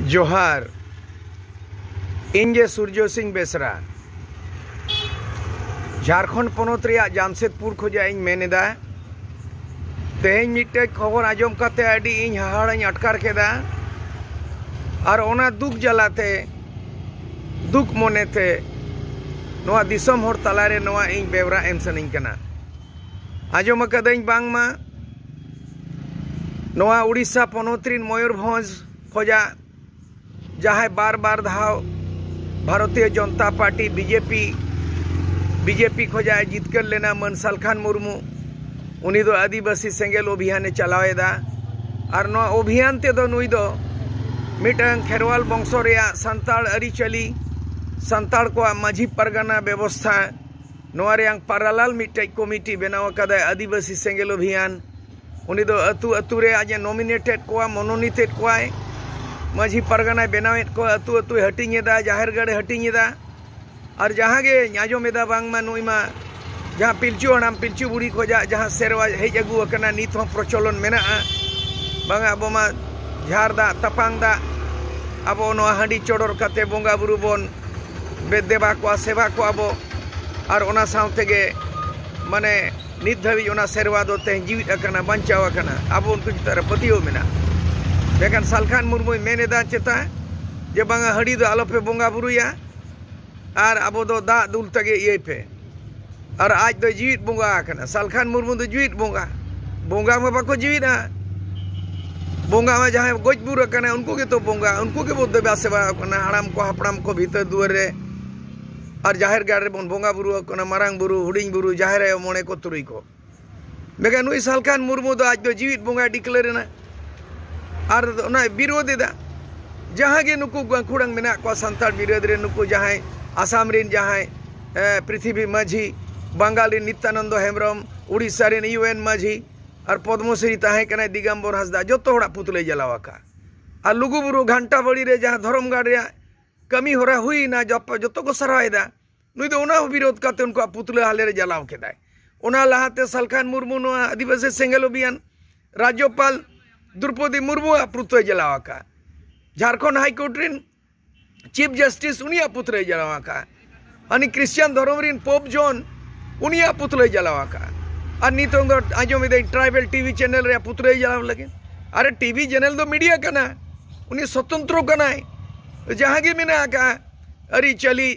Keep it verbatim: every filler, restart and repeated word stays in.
ᱡᱚᱦᱟᱨ᱾ ᱤᱧ ᱜᱮ ᱥᱩᱨᱡᱚ ᱥᱤᱝ ᱵᱮᱥᱨᱟ, ᱡᱷᱟᱲᱠᱷᱚᱸᱰ ᱯᱚᱱᱚᱛ ᱨᱮᱭᱟᱜ ᱡᱟᱢᱥᱮᱫᱽᱯᱩᱨ ᱠᱷᱚᱱᱟᱜ ᱤᱧ ᱢᱮᱱ ᱮᱫᱟ᱾ ᱛᱮᱦᱮᱧ ᱢᱤᱫᱴᱮᱡ ᱠᱷᱚᱵᱚᱨ ᱟᱸᱡᱚᱢ ᱠᱟᱛᱮ ᱟᱹᱰᱤ ᱤᱧ ᱦᱟᱦᱟᱲᱟᱧ ᱟᱴᱠᱟᱨ ᱠᱮᱫᱟ, ᱟᱨ ᱚᱱᱟ ᱫᱩᱠ ᱡᱟᱞᱟᱛᱮ, ᱫᱩᱠ ᱢᱚᱱᱮᱛᱮ ᱱᱚᱣᱟ ᱫᱤᱥᱚᱢ ᱦᱚᱲ ᱛᱟᱞᱟᱨᱮ ᱱᱚᱣᱟ ᱤᱧ ᱵᱮᱣᱨᱟ ᱮᱢ ᱥᱟᱱᱟᱧ ᱠᱟᱱᱟ᱾ ᱟᱸᱡᱚᱢ ᱟᱠᱟᱫᱟᱹᱧ ᱵᱟᱝᱢᱟ ᱱᱚᱣᱟ ᱩᱲᱤᱥᱥᱟ ᱯᱚᱱᱚᱛ ᱨᱤᱱ ᱢᱚᱭᱩᱨᱵᱷᱚᱸᱡᱽ ᱠᱷᱚᱱᱟᱜ ᱡᱟᱦᱟᱸᱭ ᱵᱟᱨ ᱵᱟᱨ ᱫᱷᱟᱣ Bharatiya Janata party, BJP, BJP ᱠᱷᱚᱱᱟᱜ ᱮ ᱡᱤᱛᱠᱟᱹᱨ ᱞᱮᱱᱟ, ᱢᱟᱹᱱ ᱥᱟᱞᱠᱷᱟᱱ ᱢᱩᱨᱢᱩ, ᱩᱱᱤ ᱫᱚ ᱟᱹᱫᱤᱵᱟᱹᱥᱤ ᱥᱮᱸᱜᱮᱞ ᱚᱵᱷᱤᱭᱟᱱᱮ ᱪᱟᱞᱟᱣ ᱮᱫᱟ᱾ ᱟᱨ ᱱᱚᱣᱟ ᱚᱵᱷᱤᱭᱟᱱ ᱛᱮᱫᱚ ᱱᱩᱭ ᱫᱚ ᱢᱤᱫᱴᱟᱝ ᱠᱷᱮᱨᱣᱟᱞ ᱵᱚᱝᱥᱚ ᱨᱮᱭᱟᱜ ᱥᱟᱱᱛᱟᱲ ᱟᱹᱨᱤᱪᱟᱹᱞᱤ, ᱥᱟᱱᱛᱟᱲ ᱠᱚᱣᱟᱜ ᱢᱟᱹᱡᱷᱤ ᱯᱟᱨᱜᱟᱱᱟ ᱵᱮᱵᱚᱥᱛᱷᱟ, ᱱᱚᱣᱟ ᱨᱮᱭᱟᱝ ᱯᱟᱨᱟᱞᱟᱞ ᱢᱤᱫᱴᱮᱡ ᱠᱚᱢᱤᱴᱤ ᱵᱮᱱᱟᱣ ᱟᱠᱟᱫᱟᱭ ᱟᱹᱫᱤᱵᱟᱹᱥᱤ ᱥᱮᱸᱜᱮᱞ ᱚᱵᱷᱤᱭᱟᱱ᱾ ᱩᱱᱤ ᱫᱚ ᱟᱹᱛᱩ ᱟᱹᱛᱩ ᱨᱮ ᱟᱡ ᱮ ᱱᱚᱢᱤᱱᱮᱴᱮᱰ ᱠᱚᱣᱟ, ᱢᱚᱱᱳᱱᱤᱛᱮᱰ ᱠᱚᱣᱟᱭ, ᱢᱟᱹᱡᱷᱤ ᱯᱟᱨᱜᱟᱱᱟᱭ ᱵᱮᱱᱟᱣᱮᱫ ᱠᱚᱣᱟ, ᱟᱹᱛᱩ ᱟᱹᱛᱩᱭ ᱦᱟᱹᱴᱤᱧ ᱮᱫᱟ, ᱡᱟᱦᱮᱨ ᱜᱟᱲᱮ ᱦᱟᱹᱴᱤᱧ ᱮᱫᱟ᱾ ᱟᱨ ᱡᱟᱦᱟᱸ ᱜᱮ ᱟᱸᱡᱚᱢ ᱮᱫᱟ ᱵᱟᱝᱢᱟ ᱱᱩᱭ ᱢᱟ ᱡᱟᱦᱟᱸ ᱯᱤᱞᱪᱩ ᱦᱟᱲᱟᱢ ᱯᱤᱞᱪᱩ ᱵᱩᱲᱦᱤ ᱠᱷᱚᱱᱟᱜ ᱡᱟᱦᱟᱸ ᱥᱮᱨᱣᱟ ᱦᱮᱡ ᱟᱹᱜᱩ ᱟᱠᱟᱱᱟ, ᱱᱤᱛ ᱦᱚᱸ ᱯᱨᱚᱪᱚᱞᱚᱱ ᱢᱮᱱᱟᱜᱼᱟ᱾ ᱵᱟᱝᱟ ᱟᱵᱚ ᱢᱟ ᱡᱷᱟᱨ ᱫᱟᱜ ᱛᱟᱯᱟᱝ ᱫᱟᱜ, ᱟᱵᱚ ᱱᱚᱣᱟ ᱦᱟᱺᱰᱤ ᱪᱚᱰᱚᱨ ᱠᱟᱛᱮ ᱵᱚᱸᱜᱟ ᱵᱩᱨᱩ ᱵᱚᱱ ᱵᱮ-, ᱫᱮᱵᱟ ᱠᱚᱣᱟ, ᱥᱮᱵᱟ ᱠᱚᱣᱟ ᱵᱚ᱾ ᱟᱨ ᱚᱱᱟ ᱥᱟᱶ ᱛᱮᱜᱮ ᱢᱟᱱᱮ ᱱᱤᱛ ᱫᱷᱟᱹᱵᱤᱡ ᱚᱱᱟ ᱥᱮᱨᱣᱟ ᱫᱚ ᱛᱮᱦᱮᱧ ᱡᱤᱣᱤᱫ ᱟᱠᱟᱱᱟ, ᱵᱟᱧᱪᱟᱣ ᱟᱠᱟᱱᱟ, ᱟᱵᱚ ᱩᱱᱠᱩ ᱪᱮᱛᱟᱱ ᱨᱮ ᱯᱟᱹᱛᱭᱟᱹᱣ ᱢᱮᱱᱟᱜᱼᱟ᱾ ᱢᱮᱱᱠᱷᱟᱱ ᱥᱟᱞᱠᱷᱟᱱ ᱢᱩᱨᱢᱩᱭ ᱢᱮᱱ ᱮᱫᱟ ᱪᱮᱛᱟ ᱡᱮ ᱵᱟᱝᱟ ᱦᱟᱺᱰᱤ ᱫᱚ ᱟᱞᱚᱯᱮ ᱵᱚᱸᱜᱟ ᱵᱩᱨᱩᱭᱟ, ᱟᱨ ᱟᱵᱚ ᱫᱚ ᱫᱟᱜ ᱫᱩᱞ ᱛᱮᱜᱮ ᱤᱭᱟᱹᱭ ᱯᱮ᱾ ᱟᱨ ᱟᱡ ᱫᱚ ᱡᱤᱣᱤᱫ ᱵᱚᱸᱜᱟ ᱟᱠᱟᱱᱟ᱾ ᱥᱟᱞᱠᱷᱟᱱ ᱢᱩᱨᱢᱩ ᱫᱚ ᱡᱤᱣᱤᱫ ᱵᱚᱸᱜᱟ᱾ ᱵᱚᱸᱜᱟ ᱢᱟ ᱵᱟᱠᱚ ᱡᱤᱣᱤᱫᱼᱟ᱾ ᱵᱚᱸᱜᱟ ᱢᱟ ᱡᱟᱦᱟᱸᱭ ᱜᱚᱡ ᱵᱩᱨ ᱟᱠᱟᱱᱟ, ᱩᱱᱠᱩ ᱜᱮᱛᱚ ᱵᱚᱸᱜᱟ, ᱩᱱᱠᱩ ᱜᱮᱵᱚ ᱫᱮᱵᱟ ᱥᱮᱵᱟ ᱟᱠᱚ ᱠᱟᱱᱟ, ᱦᱟᱲᱟᱢ ᱠᱚ, ᱦᱟᱯᱲᱟᱢ ᱠᱚ ᱵᱷᱤᱛᱟᱹᱨ ᱫᱩᱣᱟᱹᱨ ᱨᱮ ᱟᱨ ᱡᱟᱦᱮᱨ ᱜᱟᱲ ᱨᱮᱵᱚᱱ ᱵᱚᱸᱜᱟ ᱵᱩᱨᱩ ᱟᱠᱚ ᱠᱟᱱᱟ, ᱢᱟᱨᱟᱝ ᱵᱩᱨᱩ, ᱦᱩᱰᱤᱧ ᱵᱩᱨᱩ, ᱡᱟᱦᱮᱨ ᱟᱭᱳ, ᱢᱚᱬᱮ ᱠᱚ, ᱛᱩᱨᱩᱭ ᱠᱚ᱾ ᱢᱮᱱᱠᱷᱟᱱ ᱱᱩᱭ ᱥᱟᱞᱠᱷᱟᱱ ᱢᱩᱨᱢᱩ ᱫᱚ ᱟᱡ ᱫᱚ ᱡᱤᱣᱤᱫ ᱵᱚᱸᱜᱟᱭ ᱰᱤᱠᱞᱮᱭᱟᱨ ᱮᱱᱟ ᱟᱨ ᱚᱱᱟᱭ ᱵᱤᱨᱳᱫ ᱮᱫᱟ᱾ ᱡᱟᱦᱟᱸ ᱜᱮ ᱱᱩᱠᱩ ᱜᱟᱹᱠᱷᱩᱲᱟᱝ ᱢᱮᱱᱟᱜ ᱠᱚᱣᱟ ᱥᱟᱱᱛᱟᱲ ᱵᱤᱨᱳᱫ ᱨᱮ, ᱱᱩᱠᱩ ᱡᱟᱦᱟᱸᱭ ᱟᱥᱟᱢ ᱨᱮᱱ ᱡᱟᱦᱟᱸᱭ, ᱮ, ᱯᱨᱤᱛᱷᱤᱵᱤ ᱢᱟᱹᱡᱷᱤ, ᱵᱟᱝᱜᱟᱞ ᱨᱮᱱ ᱱᱤᱛᱭᱟᱱᱚᱱᱫᱚ ᱦᱮᱢᱵᱨᱚᱢ, ᱩᱲᱤᱥᱥᱟ ᱨᱮᱱ ᱤᱭᱩ ᱮᱱ ᱢᱟᱹᱡᱷᱤ, ᱟᱨ ᱯᱚᱫᱽᱢᱚᱥᱨᱤ ᱛᱟᱦᱮᱸ ᱠᱟᱱᱟᱭ ᱫᱤᱜᱟᱢᱵᱚᱨ ᱦᱟᱸᱥᱫᱟ, ᱡᱚᱛᱚ ᱦᱚᱲᱟᱜ ᱯᱩᱛᱞᱟᱹᱭ ᱡᱟᱞᱟᱣ ᱟᱠᱟᱫ᱾ ᱟᱨ ᱞᱩᱜᱩᱵᱩᱨᱩ ᱜᱷᱟᱱᱴᱟ ᱵᱟᱲᱤ ᱨᱮ ᱡᱟᱦᱟᱸ ᱫᱷᱚᱨᱚᱢ ᱜᱟᱲ ᱨᱮᱭᱟᱜ ᱠᱟᱹᱢᱤ ᱦᱚᱨᱟ ᱦᱩᱭᱱᱟ, ᱡᱚᱛᱚ, ᱡᱚᱛᱚ ᱠᱚ ᱥᱟᱨᱦᱟᱣ ᱮᱫᱟ᱾ ᱱᱩᱭ ᱫᱚ ᱚᱱᱟ ᱦᱚᱸ ᱵᱤᱨᱳᱫ ᱠᱟᱛᱮ ᱩᱱᱠᱩᱣᱟᱜ ᱯᱩᱛᱞᱟᱹ ᱦᱟᱞᱮ ᱨᱮ ᱡᱟᱞᱟᱣ ᱠᱮᱫᱟᱭ᱾ ᱚᱱᱟ ᱞᱟᱦᱟᱛᱮ ᱥᱟᱞᱠᱷᱟᱱ ᱢᱩᱨᱢᱩ ᱱᱚᱣᱟ ᱟᱹᱫᱤᱵᱟᱹᱥᱤ ᱥᱮᱸᱜᱮᱞ ᱚᱵᱷᱤᱭᱟᱱ ᱨᱟᱡᱽᱡᱚᱯᱟᱞ ᱫᱨᱩᱯᱚᱫᱤ ᱢᱩᱨᱢᱩᱣᱟᱜ ᱯᱩᱛᱞᱟᱹᱭ ᱡᱟᱞᱟᱣ ᱟᱠᱟᱫ᱾ ᱡᱷᱟᱲᱠᱷᱚᱸᱰ ᱦᱟᱭ ᱠᱳᱨᱴ ᱨᱮᱱ ᱪᱤᱯ ᱡᱟᱥᱴᱤᱥ ᱩᱱᱤᱭᱟᱜ ᱯᱩᱛᱞᱟᱹᱭ ᱡᱟᱞᱟᱣ ᱟᱠᱟᱫᱼᱟ᱾ ᱦᱟᱹᱱᱤ ᱠᱷᱨᱤᱥᱪᱟᱱ ᱫᱷᱚᱨᱚᱢ ᱨᱮᱱ ᱯᱳᱯ ᱡᱚᱱ ᱩᱱᱤᱭᱟᱜ ᱯᱩᱛᱞᱟᱹᱭ ᱡᱟᱞᱟᱣ ᱟᱠᱟᱫᱼᱟ᱾ ᱟᱨ ᱱᱤᱛᱚᱝ ᱫᱚ ᱟᱸᱡᱚᱢ ᱮᱫᱟᱹᱧ ᱴᱨᱟᱭᱵᱮᱞ ᱴᱤᱵᱷᱤ ᱪᱮᱱᱮᱞ ᱨᱮᱭᱟᱜ ᱯᱩᱛᱞᱟᱹᱭ ᱡᱟᱞᱟᱣ ᱞᱟᱹᱜᱤᱫ᱾ ᱟᱨᱮ ᱴᱤᱵᱷᱤ ᱪᱮᱱᱮᱞ ᱫᱚ ᱢᱤᱰᱤᱭᱟ ᱠᱟᱱᱟ, ᱩᱱᱤ ᱥᱚᱛᱚᱱᱛᱨᱚ ᱠᱟᱱᱟᱭ᱾ ᱡᱟᱦᱟᱸ ᱜᱮ ᱢᱮᱱᱟᱜ ᱟᱠᱟᱫᱼᱟ ᱟᱹᱨᱤᱪᱟᱹᱞᱤ,